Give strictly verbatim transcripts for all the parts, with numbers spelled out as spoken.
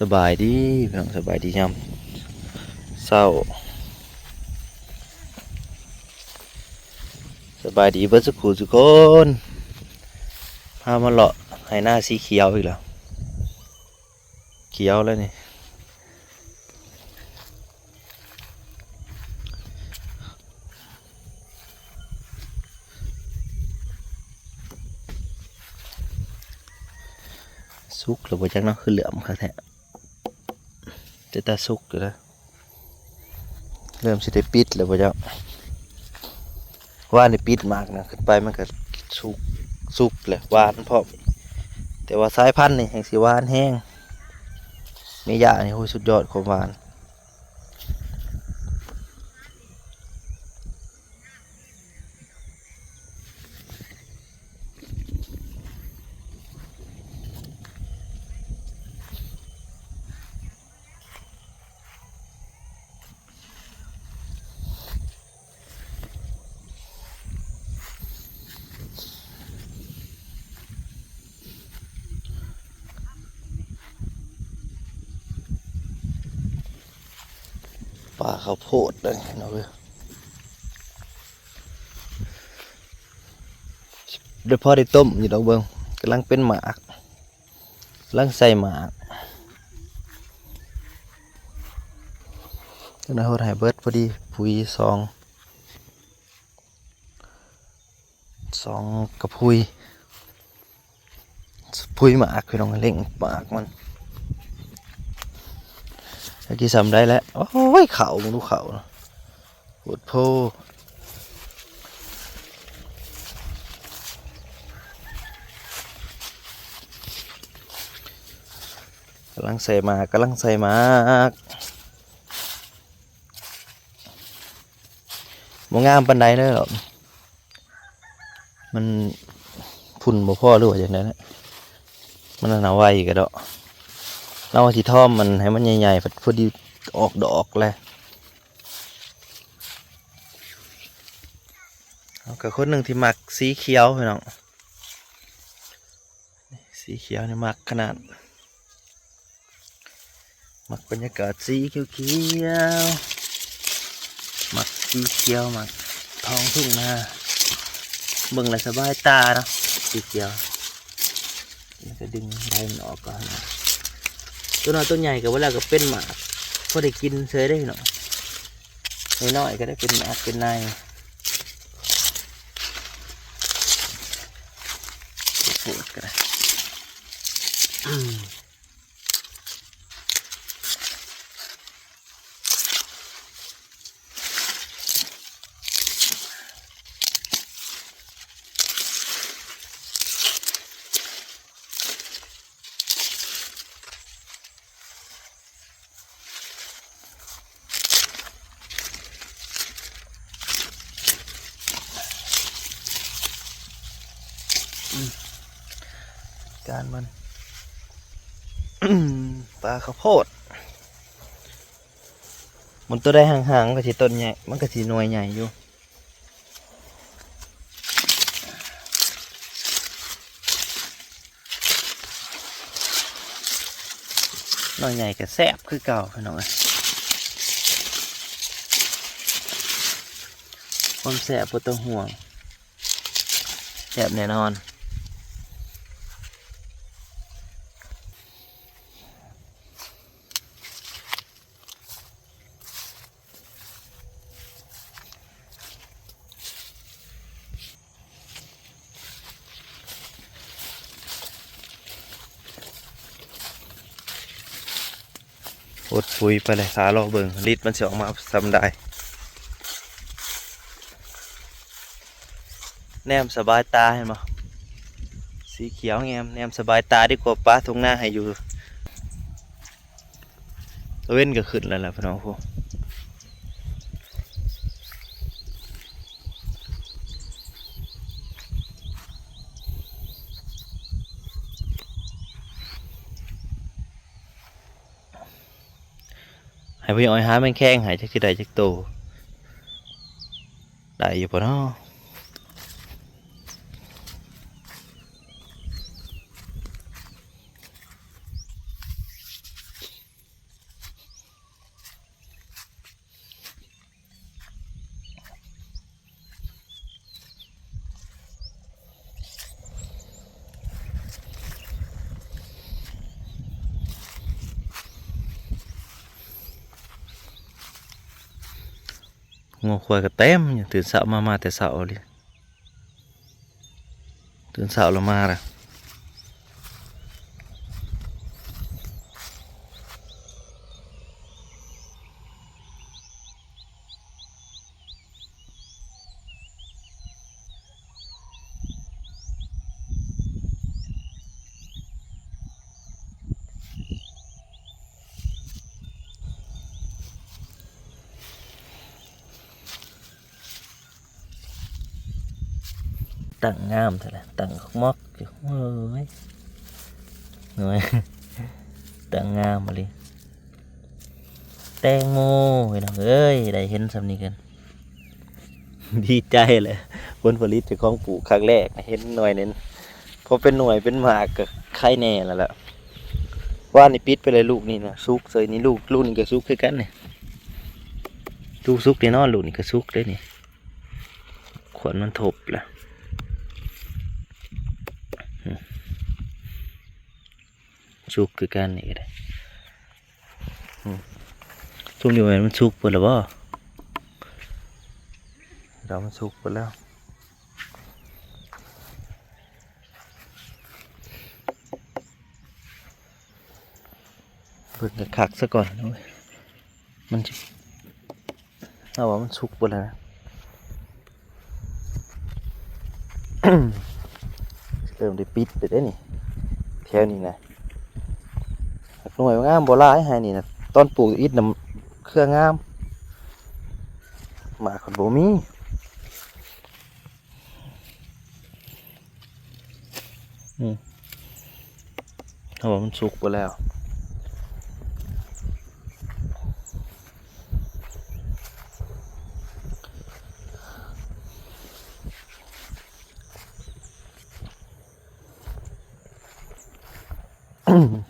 สบายดีพี่น้อง สบายดียามเช้า สบายดีเบิดสุขุสุคนพามาเลาะไฮ่นาสีเขียวอีกแล้ว เขียวแล้วนี่ สุกแล้วบ่จักเนาะ คือเหลือมคักแท้ แต่ตาสุกอยู่นะ เริ่มสิได้ปิดแล้วบ่จัก ว่านี่ปิดหมากนะ ขึ้นไปมันก็สุก สุกแหละ หวานพร้อม แต่ว่าสายพันธุ์นี่แฮ่งสิหวานแฮง แม่ย่านี่ โอ้ย สุดยอดความหวาน ป่าข้าวโพดเลยเนาะเว้ย เดี๋ยวพอได้ต้มอยู่ดอกเบิ่ง กำลังเป็นหมาก กำลังใส่หมาก จังได๋โหดให้เบิดพอดี ปุ๋ยสอง สองกระพุ้ย พุ้ยหมากพี่น้อง เร่งหมากมัน แล้วกี่ซ้ำได้แล้ว โอ้ย เขา มึงดูเขาเนาะ โพดโพ กำลังใส่หมาก กำลังใส่หมาก บ่งามปานใดเด้อ มันพุ่นบ่พอหรือว่าจั่งใด๋นะ มันอันน่ะไวกะดอก เราว่าสิท่อมมันให้มันใหญ่ๆ พอดีออกดอกแล้ว เอากะคนหนึ่งที่มักสีเขียวพี่น้อง สีเขียวนี่มักขนาด มักบรรยากาศสีเขียวๆ มักสีเขียว มักท้องทุ่งนา เบิ่งแล้วสบายตาเนาะ สีเขียว มันก็ดึงใบมันออกก่อนนะ ตัวน้อยตัวใหญ่ก็เวลาก็เป็นหมาก พอได้กินเฉยได้เนาะ น้อยๆก็ได้เป็นหมากเป็นใน ปวดก็ได้ การมัน ปลาข้าวโพด มันตัวได้ห่างๆ มันก็สิต้นใหญ่ มันก็สิหน่วยใหญ่อยู่ หน่วยใหญ่ก็แซ่บคือเก่าพี่น้องเอ้ย ความแซ่บบ่ต้องห่วง แซ่บแน่นอน อดปุ๋ยไปเลย สาลอเบิ่ง ฤทธิ์มันสิออกมาส่ำใด แนมสบายตาเห็นบ่ สีเขียวแงม แนมสบายตาดีกว่าปะ ทุ่งนาให้อยู่ ตะเว็นก็ขึ้นแล้วล่ะพี่น้อง โอ้ ให้พี่อ้อยหาแมงแคงให้จักสิได้จักโต ได้อยู่บ่น้อ งัวควายก็เต็มอยู่ ตื่นเช้ามา มาแต่เช้าเลย ตื่นเช้าแล้วมาละ ตั้งงามแท้ละ ตั้งมอกอยู่ โอ้ย หน่วย ตั้งงามอีหลี แตงโม พี่น้องเอ้ย ได้เห็นส่ำนี้กัน ดีใจเลย ผลผลิตเจ้าของปลูกครั้งแรก เห็นหน่วยนี่ พอเป็นหน่วยเป็นหมากก็ไข่แน่แล้วล่ะ ว่านี่ปิดไปเลยลูกนี่นะ สุกเสยนี่ ลูก ลูกนี่ก็สุกคือกันนี่ ลูกสุกแน่นอน ลูกนี่ก็สุกเด้นี่ ขวัญมันทบละ อืม สุกคือกันนี่ก็ได้ อืม ซุมอยู่แม่นมันสุกเบิดแล้วบ่ เรามันสุกเบิดแล้ว เบิ่งคักๆซะก่อนนะเว้ย มันสิ เอาว่ามันสุกเบิดแล้วนะ เริ่มได้ปิดไปได้นี่ แถวนี้นะ หน่วยงามบ่หลายให้นี่นะ ตอนปลูกอิฐน่ะเครืองาม หมากก็บ่มี อืม เพราะว่ามันสุกไปแล้ว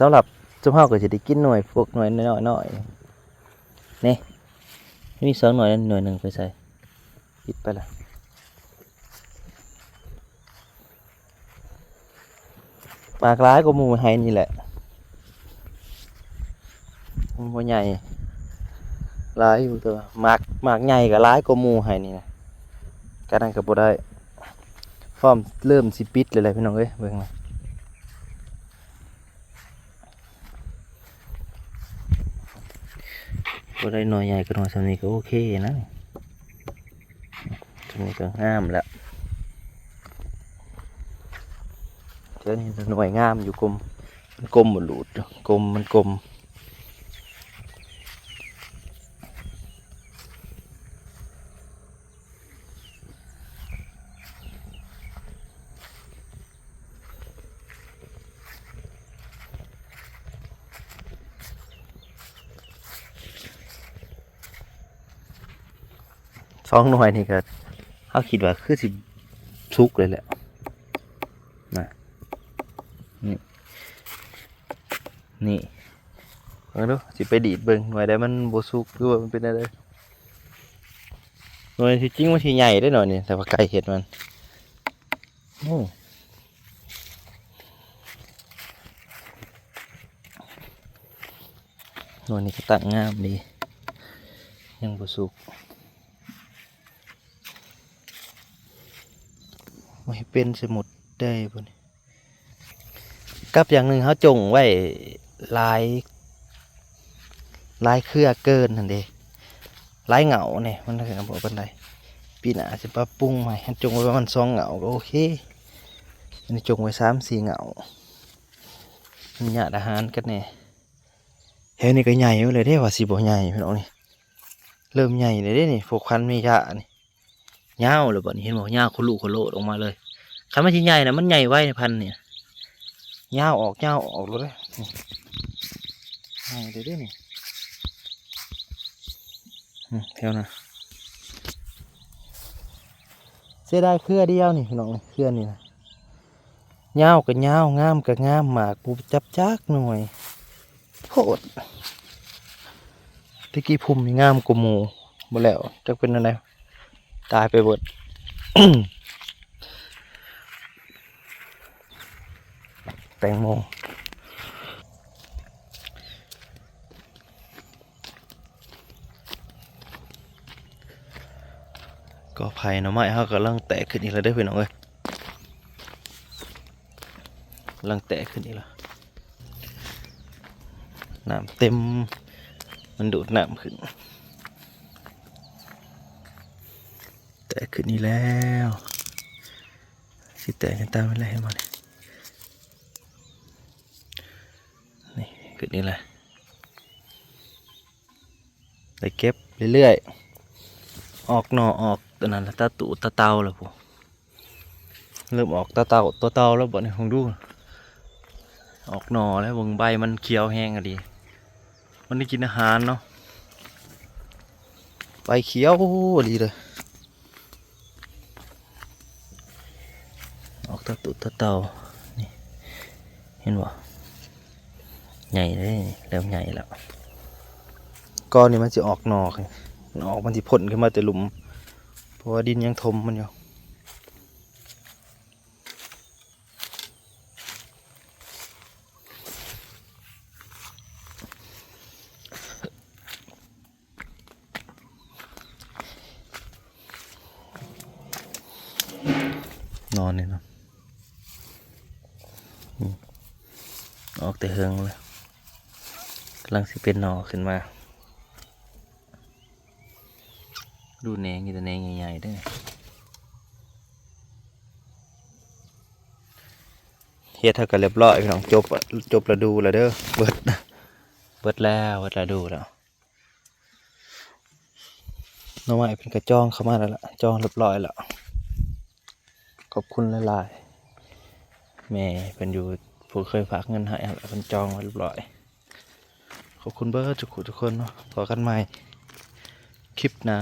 สำหรับซุมเฮาก็สิได้กินหน่วย พวกหน่วยน้อยๆ นี่ มีสองหน่วย หน่วยหนึ่งไปใส่ ปิดไปละ หมากหลายกว่าหมู่ไฮนี่แหละ มันบ่ใหญ่ หลายอยู่ แต่ว่าหมาก หมากใหญ่ก็หลายกว่าหมู่ไฮนี่นะ ก็นั่นก็บ่ได้ พร้อมเริ่มสิปิดเลยแหละพี่น้องเอ้ย เบิ่งนะ บ่ได้หน่วยใหญ่ก็หน่วยส่ำนี้ก็โอเคนะ ส่ำนี้ก็งามแล้ว เดี๋ยวนี้หน่วยงามอยู่ กลม มันกลมบ่หลุด กลม มันกลม สองหน่วยนี่ก็ เฮาคิดว่าคือสิสุกเลยแหละ นะ นี่ นี่ เบิ่งดู สิไปดีดเบิ่ง หน่วยใดมันบ่สุก หรือว่ามันเป็นอะไร หน่วยที่จริงมันสิใหญ่ได้หน่อยนี่ แต่ว่าไกลเห็ดมัน โอ้ หน่วยนี้ก็ตั้งงามดี ยังบ่สุก ไว้เป็นสมุดได้บ่นี่ กับอย่างหนึ่งเขาจงไว้หลาย หลายเครือเกินหั่นเด้ หลายเหงาเนี่ย มันถึงบ่ปานใด ปีหน้าสิปรับปรุงใหม่ หั้นจงไว้ประมาณสองเหงาก็โอเค อันนี้จงไว้สามสี่เหงา มันหยาดอาหารกันแน่ แถวนี้ก็ใหญ่อยู่เลยเด้ ว่าสิบ่ใหญ่พี่น้องนี่ เริ่มใหญ่เลยเด้นี่ พวกพันธุ์เมยานี่ ยาวเลยบัดนี้ เห็นบ่ ยาวคุลุคุโลดออกมาเลย คันมันสิใหญ่นะ มันใหญ่ไวในพันธุ์เนี่ย ยาวออก ยาวออกเลยเด้ นี่ ใหญ่เลยเด้นี่ อืม แถวนะ เสียดายเครือเดียวนี่พี่น้อง เครือนี่นะ ยาวก็ยาว งามก็งาม หมากบ่จับจักหน่วย โพด ตะกี้พุ่มนี่งามกว่าหมู่ บ่แล้ว จักเป็นอันใด ตายไปเบิด แตงโม กอไผ่หน่อไม้เฮากำลังแตกขึ้นอีกแล้วเด้อพี่น้องเอ้ย กำลังแตกขึ้นอีกแล้ว น้ำเต็ม มันดูดน้ำขึ้น แตกขึ้นอีกแล้ว สิแตกกันตามไปเลยให้หมด นี่ ขึ้นอีกแล้ว ได้เก็บเรื่อยๆ ออกหน่อออกตัวนั้นละ ตาตุตาเตาแล้วพุ้น เริ่มออกตาเตาตัวเตาแล้วบัดนี้ ลองดู ออกหน่อแล้ว เบิ่งใบมันเขียวแฮงอะดี มันได้กินอาหารเนาะ ใบเขียวดีเลย ออกตาตุตาเตา นี่ เห็นบ่ ใหญ่เลย เริ่มใหญ่แล้ว กอนี่มันสิออกหน่อ มันออก มันสิพ่นขึ้นมาแต่หลุม เพราะว่าดินยังถมมันอยู่ หน่อนี่เนาะ อืม ออกแต่เฮิงเลย กำลังสิเป็นหน่อขึ้นมา ดูแหนง มีแต่แหนงใหญ่ๆเด้อ เฮ็ดเฮาก็เรียบร้อยพี่น้อง จบ จบฤดูแล้วเด้อ เบิด เบิดแล้ว เบิดฤดูแล้ว หน่อไม้เพิ่นก็จองเข้ามาแล้วล่ะ จองเรียบร้อยแล้ว ขอบคุณหลายๆ แม่เพิ่นอยู่ ผู้เคยฝากเงินให้หั่นล่ะ เพิ่นจองไว้เรียบร้อย ขอบคุณเบิดทุกผู้ทุกคนเนาะ พอกันใหม่คลิปหน้า